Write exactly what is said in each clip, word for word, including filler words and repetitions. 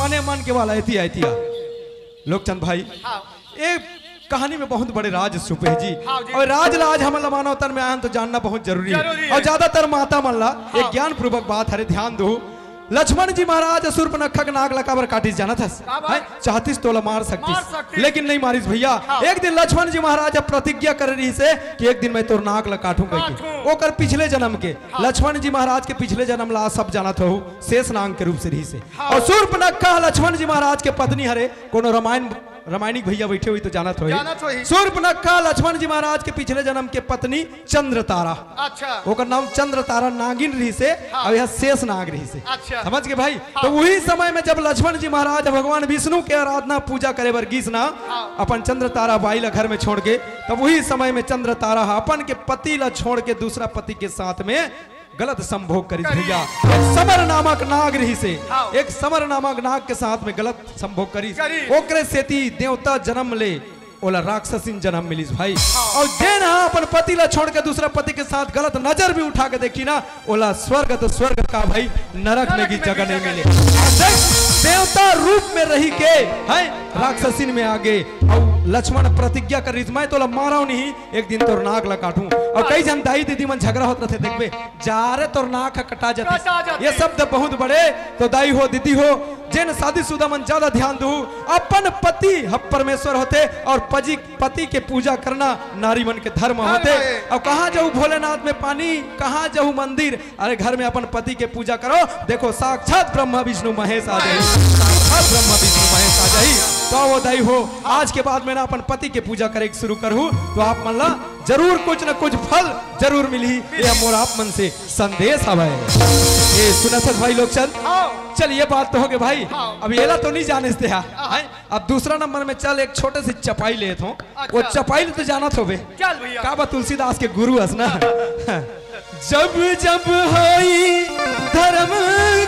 मने मन के वाला एतिया, एतिया। लोकचंद भाई, हाँ। एक कहानी में बहुत बड़े राज छुपे हैं जी। हाँ जी। और राज ला आज हमन ला मानव तन में आए हन तो जानना बहुत जरूरी है। जरूरी है। और ज्यादातर माता मन ला हाँ। एक ज्ञानपूर्वक बात हरे, ध्यान दो। लक्ष्मण जी महाराज सूर्पनखा के नाक ला काबर काटिस जानत हस? का बात? हैं? चाहतिस तोला मार सकतिस, मार सकतिस। लेकिन नहीं मारिस भैया। हाँ। एक दिन लक्ष्मण जी महाराज अब प्रतिज्ञा करे रहिस हे कि एक दिन मैं तोर नाक ला काटूं कहिके। काटूं। ओकर पिछले जन्म के, हाँ। लक्ष्मण जी महाराज के पिछले जन्म ला आप सब जानत हो, शेष नाग के रूप से रहिस हे। हाँ। और सूर्पनखा लक्ष्मण जी महाराज के पत्नी हरे, कोनो रामायण, रामायणिक भैया बैठे हुई तो जानत होही। जानत होही। सूर्पनखा लक्ष्मण जी महाराज के पिछले जन्म के पत्नी चंद्र तारा। अच्छा। ओकर नाम चंद्र तारा नागिन रहिस हे, हाँ। अब यह शेष नाग रहिस हे। अच्छा। समझ गए भाई? हाँ। तो वही समय में जब लक्ष्मण जी महाराज भगवान विष्णु के आराधना पूजा करे बर गिस ना, हाँ। अपन चंद्र तारा बाई ला घर में छोड़ के, तब वही समय में चंद्र तारा हा अपन के पति ला छोड़ के दूसरा पति के साथ में गलत संभोग करिस करिस। भैया। एक समर नामक नाग रहिस हे, हाँ। एक समर नामक नाग के साथ में गलत संभोग करिस। करिस। ओकरे सेती देवता जन्म ले ओला राक्षसिन जन्म मिलिस भाई। हाँ। और जेन हा अपन पति ला छोड़ के दूसरा पति के साथ गलत नजर भी उठा के देखी ना, ओला स्वर्ग तो स्वर्ग का भाई, नरक में नरक भी में जगह भी नहीं जगह मिले। नहीं। और देख, देवता रूप में रही के है राक्षसिन में आगे। और लक्ष्मण प्रतिज्ञा करिस, मैं तोला मारव नहीं, एक दिन तोर नाक ला काटूं। और कई झन दाई दीदी मन झगड़ा होत रथे, देखबे, जा रे तोर नाक ह कटा जातिस। कटा जातिस। ये शब्द बहुत बड़े। तो दाई हो, दीदी हो, जेन शादीशुदा मन ज्यादा ध्यान दू, अपन पति ह परमेश्वर होथे और पजी, पति के पूजा करना नारी मन के धर्म धर्म होथे। हे। और कहाँ जाहू भोलेनाथ में पानी, कहाँ जाहू मंदिर, अरे घर में अपन पति के पूजा करो। देखो साक्षात ब्रह्मा विष्णु महेश आ जाही, साक्षात ब्रह्मा विष्णु महेश आ जाही। तो वो दाई हो, आज के बाद में ना अपन पति के पूजा करे के शुरू करहू तो आप मन ला जरूर कुछ न कुछ फल जरूर मिलही। ये मोर आप मन से संदेश हवय। ये सुनत हस भाई लोकचंद? हाँ। चल, ये बात तो हो गए भाई। हाँ। अब येला तो नहीं जाने से हा। हाँ। हैं? अब दूसरा नंबर में चल, एक छोटे से चपाई लेत हों। अच्छा। वो चपाई ले तो जानत होबे। चल भैया। का बा, तुलसीदास के गुरु हस ना। जब जब होई धर्म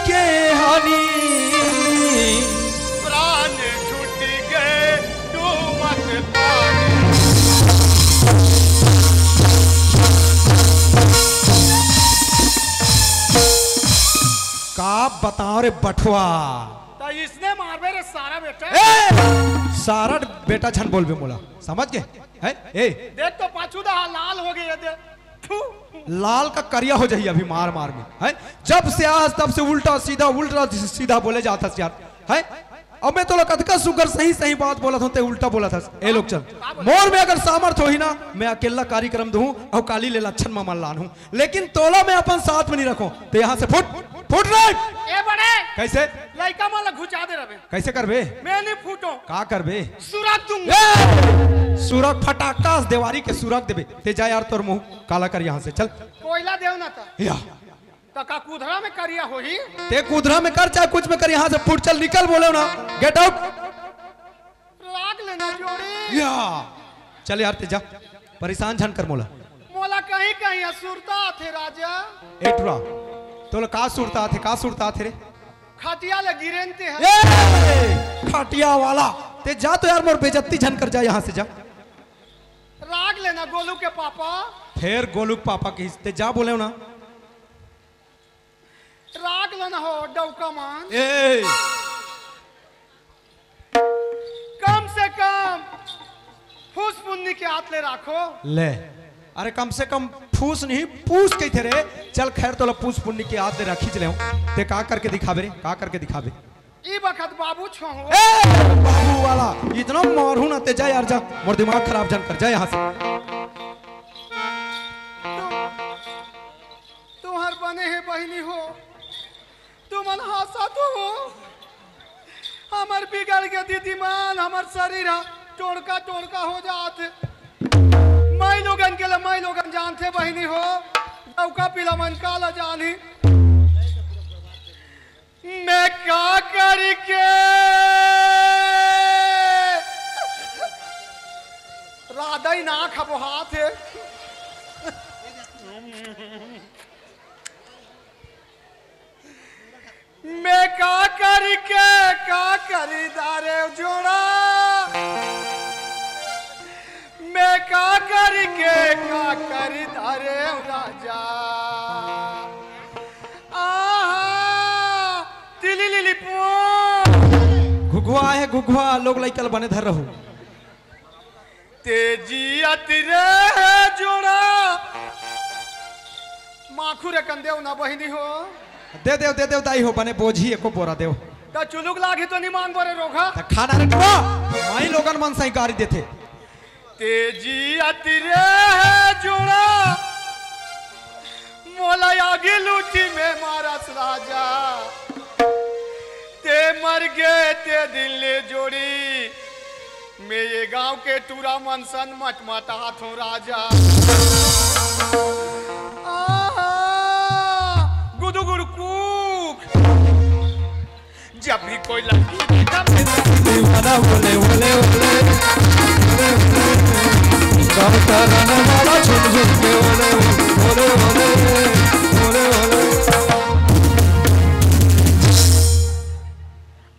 के हानि, प्राण छूट गए डूबत पानी। का बताओ रे बठवा। तो इसने मारबे रे सारा बेटा। ए! सारा बेटा झन बोलबे मोला, समझ गए? हैं? ए! देख तो पाछू दा लाल हो गए, दे। थू। लाल का करिया हो जाही अभी मार मार में, हैं? जब से आज तब से उल्टा सीधा, उल्टा सीधा बोले जात हस यार, हैं? अब मैं तोला कतका सुग्घर सही सही बात बोलत हों, ते उल्टा बोलत हस। ए लोकचंद, मोर में अगर सामर्थ होही ना, मैं अकेला कार्यक्रम दूहूं और काली ले लक्षण मामा लानहूं, लेकिन तोला मैं अपन साथ में नहीं रखूं। ते यहाँ से फुट, फुट रे। ए बड़े। कैसे? लइका मन ला घुचा दे रहे। कैसे करबे? मैं नहीं फूटो। का करबे? सुरग दूंगा। ए! सुरग फटाका देवारी के सुरग देबे। ते जा यार, तोर मुंह काला कर यहाँ से, चल। कोयला देव ना था। या। तो का कुधरा में करिया होही? ते कुधरा में कर चाहे कुछ में कर, यहाँ से फुट, चल निकल, बोले ना, गेट आउट। राख लेना जोड़ी। या। चल यार ते जा, परेशान झन कर मोला। मोला कहीं कहीं सुरता आथे राजा। ए टुरा, तोला का सुरता आथे, का सुरता आथे रे? खटिया ले गिरेन ते है। ए, खटिया वाला, ते जा तो यार, मोर बेइज्जती झन कर, जा यहाँ से जा। राख लेना गोलू के पापा। फेर गोलू के पापा कहिस, ते जा बोले ना। राख लेना हो डौका मान। ए। कम से कम फूस पुन्नी के हाथ ले राखो। ले। अरे कम से कम फूस नहीं, पूस कहिथे रे। चल खैर, तोला पूस पुन्नी के हाथ ले राखी चले हूँ। ते का करके दिखाबे रे? का करके दिखाबे? ई बखत बाबू छो हो। ए, बाबू वाला, इतना मारू ना ते, जा यार जा। मोर दिमाग खराब झन कर, जा यहाँ से। तुहर बने हे बहिनी हो, तुमन हंसत हो, हमर बिगड़ के दीदी मन, हमर शरीर ह टोड़का टोड़का हो जात। माई लोगन के ल माई लोगन जानथे बहिनी हो, डौका पीला मन का ल जानही। मैं का करी के राधा ही ना खबो हाथ है। मैं का करी के, का करी दारे जोड़ा। मैं का करी के, का करी दारे राजा। आहा, तिली लिली पो। घुघुआ हे, घुघुआ, लोग लइका ल बने धर रहू। तेजी अतिरे जोड़ा। माखुर अकन देव ना बहिनी हो। दे देव, दे देव दाई हो, बने बोझी एको बोरा देव। त चुलुक लागी तो नी मांग बरे रोघा। त खाना रे टुरा, माई लोगन मन सही गारी देथे। तेजी अतिरे जोड़ा। मोला आगी लूटी में मारस राजा। ते मर गे ते दिन ले जोड़ी। मैं ये गांव के टूरा मन सन मटमटात हूँ राजा। आहा, गुदुगुड़ कूक। जब भी कोई लड़की देखा मैं दीवाना बोले, बोले, बोले। गाँव का रहने वाला झुम झुम के बोले, बोले, बोले, बोले, बोले।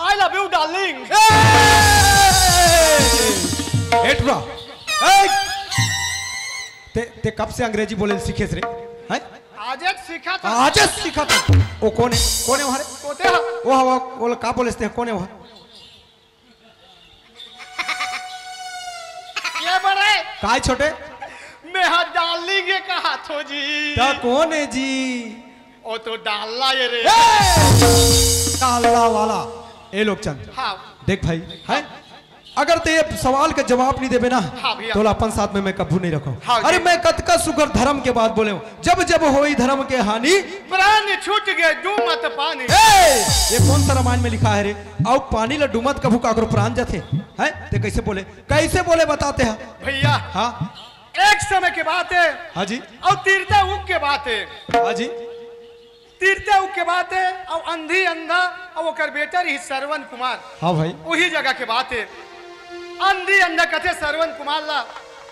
I love you, darling। ए! ए टुरा। ए! ते, ते कब से अंग्रेजी बोले सीखेस रे? हैं? आजे सीखा था। आजे सीखा था। ओ कोन हे? कोन हे वहाँ रे? कोते हा? ओ हवा, ओ का बोले ते? कोन हे वहाँ? ये बड़े। काय छोटे? मैं हा darling ये कहा थो जी। त कोन हे जी? ओ तो डालना ये रे। ए! डालना वाला। ए लोग चंद। हाँ। देख भाई, है? अगर ते ये सवाल का जवाब नहीं देबे ना, हाँ भैया। तोला अपन साथ में मैं कभू नहीं रखूं। हाँ जी। अरे मैं कतका सुघर धर्म के बात बोले हूँ, जब जब होई धर्म के हानि। प्राण छूट गए डूमत पानी। ए! ये कौन सा रामायण में लिखा है रे? अउ पानी ला डूमत कभू काकरो प्राण जाथे? हैं? ते कैसे बोले? कैसे बोले बताते हैं? भैया। हाँ। एक समय के बात है। हाँ जी। अउ तीरता उग के बात है। हाँ जी। तीरते उग के बात है, अउ अंधी अंधा, अउ ओकर बेटा रही सरवन कुमार। हाँ भाई। वही जगह के बात है। अंधी अंधा कथे सरवन कुमार ला,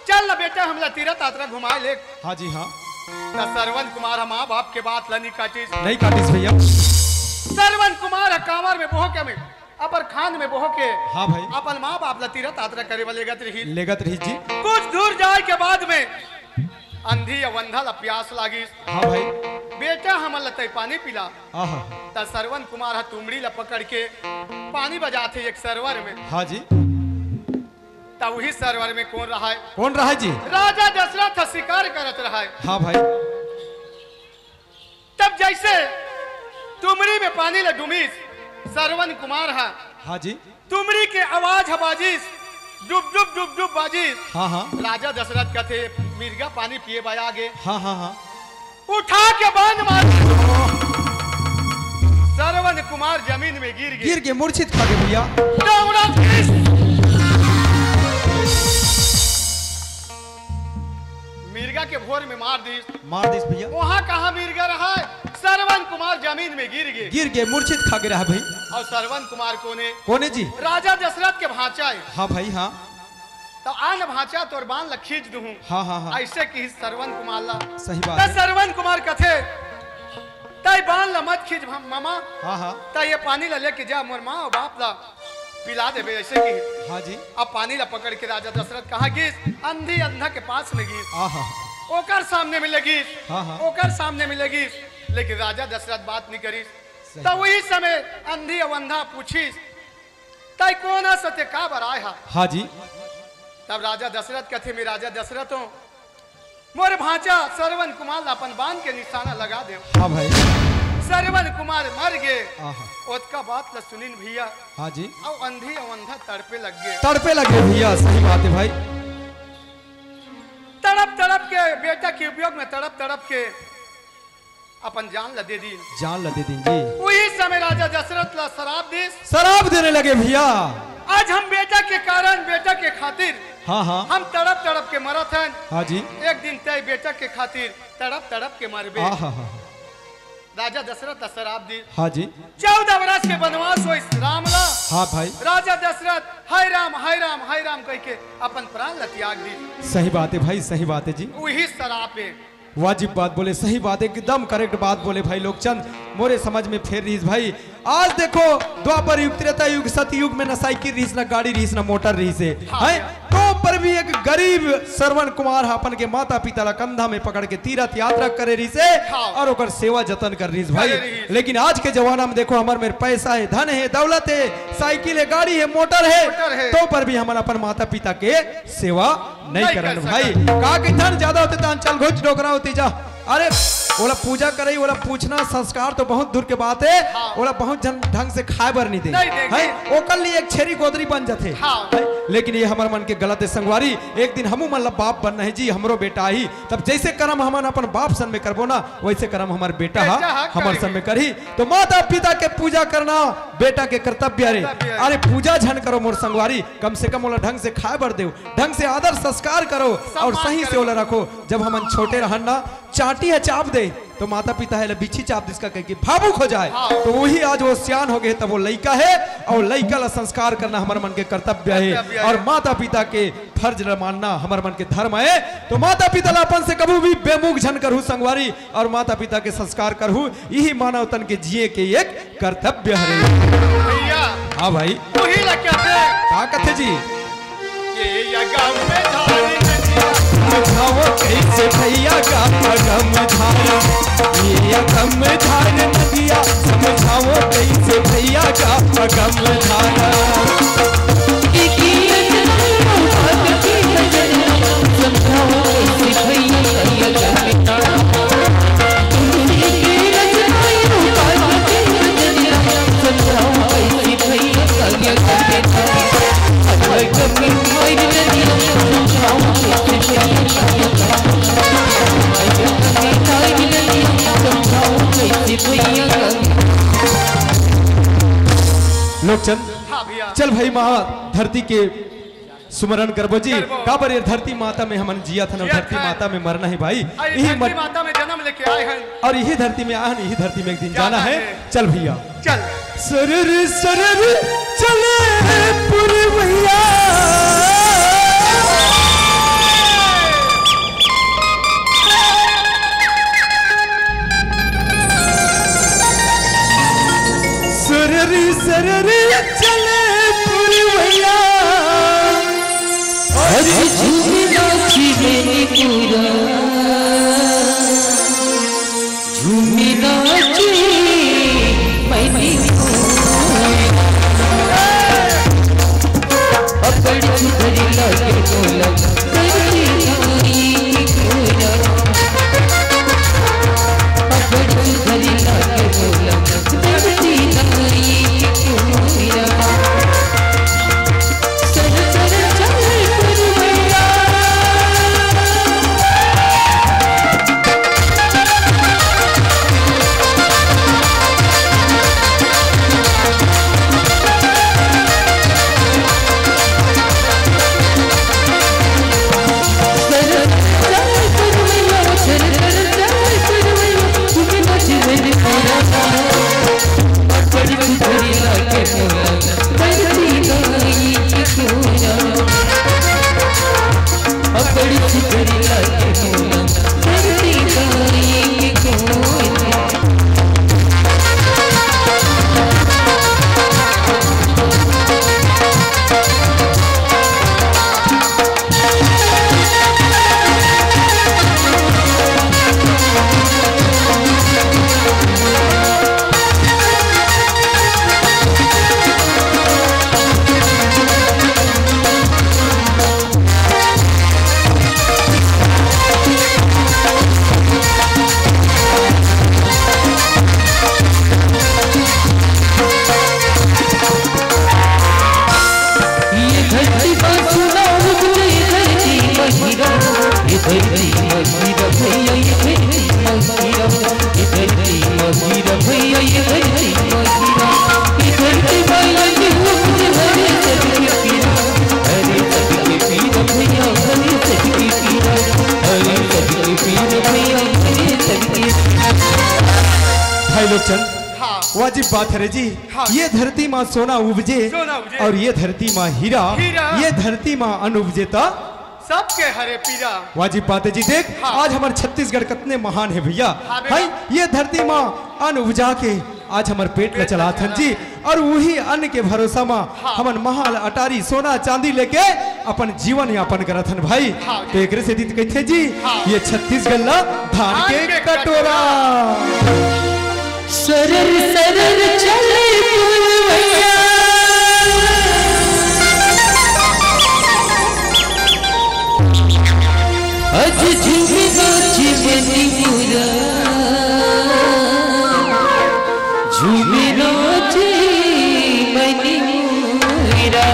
"चल ना बेटा, हमला तीरथ यात्रा घुमाए ले।" हाँ जी, हाँ। त सरवन कुमार ह माँ बाप के बात ला नहीं काटिस। नहीं काटिस भैया। सरवन कुमार ह कांवर में बोह के में, अपर खान में बोह के, हाँ भाई। अपन माँ बाप ला तीरथ यात्रा करे बर लेगत रही। लेगत रही जी। कुछ दूर जाए के बाद में अंधी अउ अंधा ला प्यास लागिस। हाँ भाई। "बेटा, हमन ला तय पानी पिला।" आहा। त सरवन कुमार ह तुमड़ी ला पकड़ के पानी बजाथे एक सरोवर में। हाँ जी। त वही सरोवर में कौन रहा है? कौन रहा है जी? राजा दशरथ ह शिकार करत रहा है। हाँ भाई। तब जैसे तुमड़ी में पानी ला डूमिस सरवन कुमार ह, हाँ जी। तुमड़ी के आवाज ह बाजिस, डुब डुब डुब डुब बाजिस। हाँ, हाँ। राजा दशरथ कथे, "मिर्गा पानी पिए बर आ गे।" हाँ, हाँ, हाँ। उठा के बांध मार। सरवन कुमार जमीन में गिर गे। गिर गे, मूर्छित खा गे भैया। दौड़ा मिर्गा के भोर में मार दिस। मार दिस भैया। वहाँ कहाँ मिर्गा रहा है? सरवन कुमार जमीन में गिर गे। गिर गे, मूर्छित खा गे रहा भाई। अउ सरवन कुमार कोने? कोने जी? राजा दशरथ के भांचा है। हाँ भाई, हाँ। त आन भांचा, तोर बान ल खींच दूहूं। हाँ, हाँ, हाँ। अइसे किहिस सरवन कुमार ला। सही बात त है। सरवन कुमार कथे, "तय बान ल मत खींच भम-, ममा। हाँ, हाँ। त ये पानी ल लेके जा, मोर माँ अउ बाप ल पिला देबे," अइसे किहिस। हाँ जी। अब पानी ल पकड़ के राजा दशरथ कहाँ गिस? अंधी अंधा के पास में गिस। हाँ, हाँ। ओकर सामने में लगिस। हाँ, हाँ। ओकर सामने में लगिस। लेकिन राजा दशरथ बात नहीं करिस। सही त बात। वही समय अंधी अउ अंधा पूछिस, "तय कोन हस, ते काबर आय हा?" हाँ जी। तब राजा दशरथ कथे, "मैं राजा दशरथ हूँ, मोर भांचा सरवन कुमार ला अपन बान के निशाना लगा दे।" हाँ भाई। सरवन कुमार मर गे। आहा। ओतका बात ला सुनिन भैया। हाँ जी। अउ अंधी अउ अंधा तड़पे लग गे। तड़पे लग गे भैया, सही बात है भाई। तड़प तड़प के, बेटा के वियोग में तड़प तड़प के अपन जान ला दे दीन। जान ला दे दीन जी। वही समय राजा दशरथ ला सराप दिस। सराप देने लगे भैया। आज हम बेटा के कारण, बेटा के खातिर हाँ, हाँ। हम तड़प तड़प के मरत हन। हाँ जी। एक दिन तय बेटा के खातिर तड़प तड़प के मरबे। हाँ, हाँ, हाँ। राजा दशरथ ला सराप दिस। हाँ जी। चौदह बरस के बनवास होइस राम ला। हाँ भाई। राजा दशरथ, "हाय राम, हाय राम, हाय राम" कह के अपन प्राण ला त्याग दिस। सही बात है भाई, सही बात है जी। वही सराप है। वाजिब बात बोले, सही बात, एकदम करेक्ट बात बोले भाई लोकचंद। मोरे समझ में फेर रहिस भाई। आज देखो, द्वापर युग, त्रेता युग, सतयुग में न साइकिल रहिस, न गाड़ी रहिस, न मोटर रहिस हे, हाँ। हैं? तो पर भी एक गरीब श्रवण कुमार ह अपन के माता पिता ला कंधा में पकड़ के तीरथ यात्रा करे रहिस हे हाँ। और ओकर सेवा जतन कर रहिस भाई। करे रहिस। लेकिन आज के जमाना में देखो, हमर मेर पैसा हे, धन हे, दौलत हे, साइकिल हे, गाड़ी हे, मोटर हे, मोटर हे। तो पर भी हमन अपन माता पिता के सेवा नहीं नहीं करन कर भाई। सकत। का कि धन ज्यादा होते तहन चल घोच डोकरा होती जा। अरे, ओला पूजा करई, ओला पूछना, संस्कार तो बहुत दूर के बात हे। हाँ। ओला बहुत झन ढंग से खाए बर नहीं दे। नहीं देंगे। हैं? ओकर लिए एक छेरी गोदरी बन जाथे। हाँ। हैं? लेकिन ये हमर मन के गलत हे संगवारी। एक दिन हमू मन ला बाप बनना हे जी, हमरो बेटा आही। तब जैसे करम हमन अपन बाप सन में करबो ना, वैसे करम हमर बेटा हा बेटा हा हमर करेंगे। सन में करही। तो माता पिता के पूजा करना बेटा के कर्तव्य हरे। कर्तव्य हरे। अरे, पूजा झन करो मोर संगवारी, कम से कम ओला ढंग से खाए बर देव, ढंग से आदर संस्कार करो और सम्मान सही से करो। ओला रखो। जब हमन छोटे रहन ना, चांटी ह चाप दे, तो माता पिता ह एला बिच्छी चाप दिस का कहिके भावुक हो जाए। हाँ। तो वही आज वो सियान हो गए, तब वो लइका हे और लइका ला संस्कार करना हमर मन के कर्तव्य हे। कर्तव्य हे। और माता पिता के फर्ज ला मानना हमर मन के धर्म हे। तो माता पिता ला अपन से कभू भी बेमुख झन करहू संगवारी, और माता पिता के संस्कार करहू, यही मानव तन के जिए के एक कर्तव्य हरे। भैया। हाँ भाई। वही ला कहते हैं। का कथे जी? ये या गाँव में धारी नदिया। समझाओ कैसे भैया का अगम धारा, ये अगम धार नदिया, समझाओ कैसे भैया का अगम धारा। लोकचंद, हाँ भैया। चल भाई, माँ धरती के सुमरन करबो जी। करबो। काबर ये धरती माता में हमन जियत हन, जियत धरती हन। माता में मरना हे भाई। आ, ये यही धरती मत- माता में जन्म लेके आए हैं। और यही धरती में आए हन, यही धरती में एक दिन जाना जाना हे। हे। चल भैया। चल। सरर सरर चले पुरवैया। सरर सरर चले पुरवैया। अरे झूमी नाची मणिपुरा, झूमी नाची मणिपुरा। अकड़ सुधरी लागे बोला, करती नाई पूरा। अकड़ सुधरी लागे बोला, करती नाई पूरा। ये धरती पर सुना उगले, ये धरती पर हीरा, ये धरती पर हीरा भैया, ये धरती पर हीरा, ये धरती पर हीरा भैया, ये धरती पर हीरा, ये धरती पर लगे हुए हरे सबके पीरा, हरे सबके पीरा भैया, हरे सबके पीरा, हरे सबके पीरा भैया, हरे सबके। भाई लोकचंद, हाँ। वाजिब बात हरे जी। हाँ। ये धरती माँ सोना उपजे सोना उपजे। और ये धरती माँ हीरा, हीरा। ये धरती माँ अन उपजे त सबके हरे पीरा। वाजिब बात हे जी। देख, हाँ। आज हमर छत्तीसगढ़ कतने महान हे भैया। हाँ बेटा। हैं, ये धरती मा अन्न उपजा के आज हमर पेट ला पेट ला चलाथन जी, अउ उही अन्न के भरोसा मा हाँ। हमन महल अटारी, सोना चांदी लेके अपन जीवन यापन करत हन भाई। हाँ। त एकरे सेती त कहिथे जी, हाँ। ये छत्तीसगढ़ ला धान धान के के कटोरा। कटोरा। सरर सरर चले पुरवैया। अज झूमे नाचे मनी मोरा, झूमे नाचे मनी मोरा।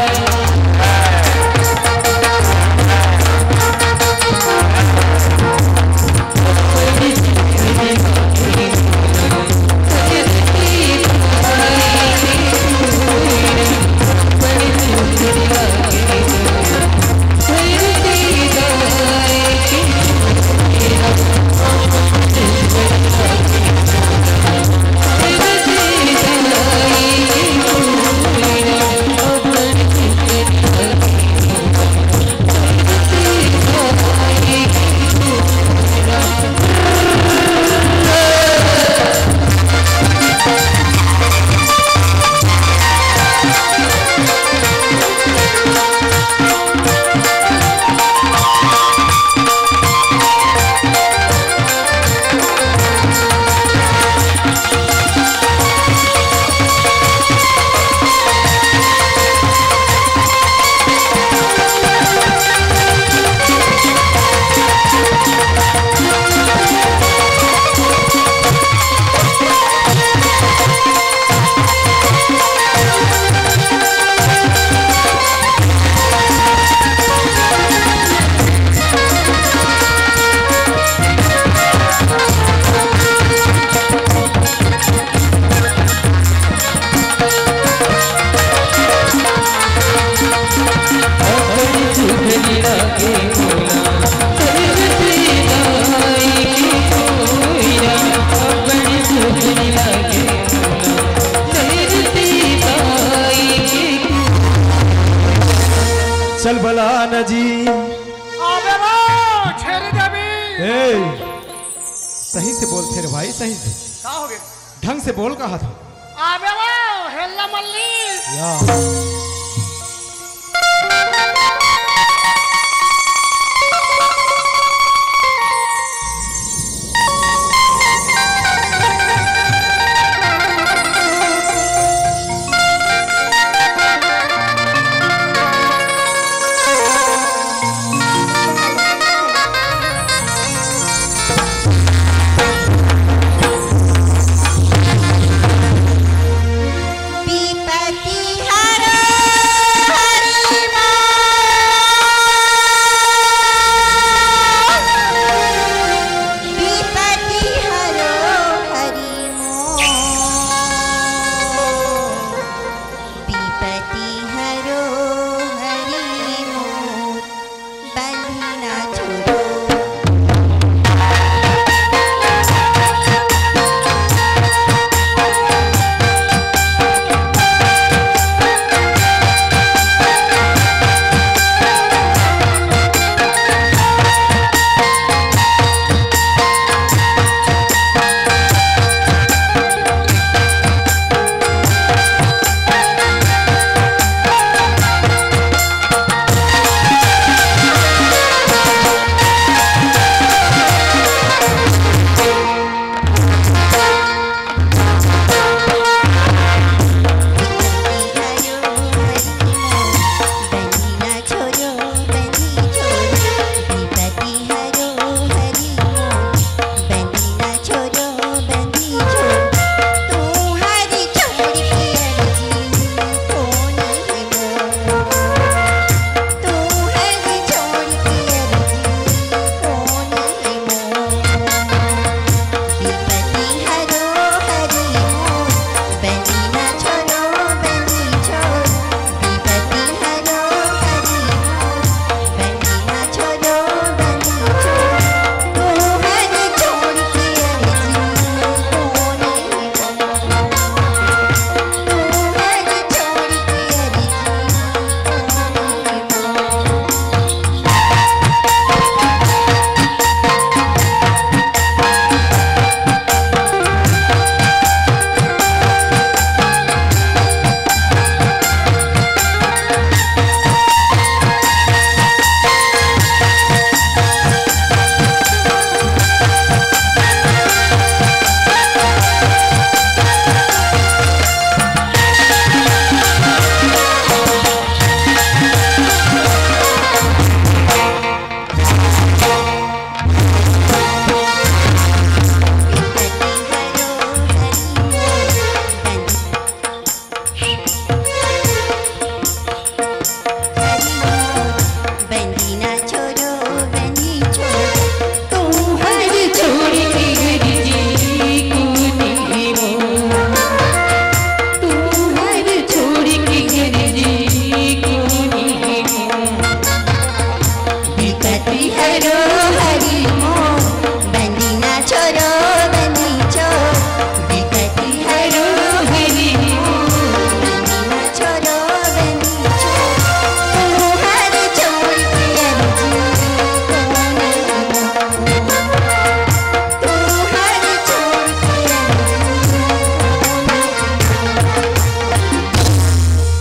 चल बला न जी। अबे वो छेरी देवी। ए, सही से बोलथे रे भाई, सही से। का हो गे? ढंग से बोल, कहा था। अबे वो हेल्ला मल्ली। या।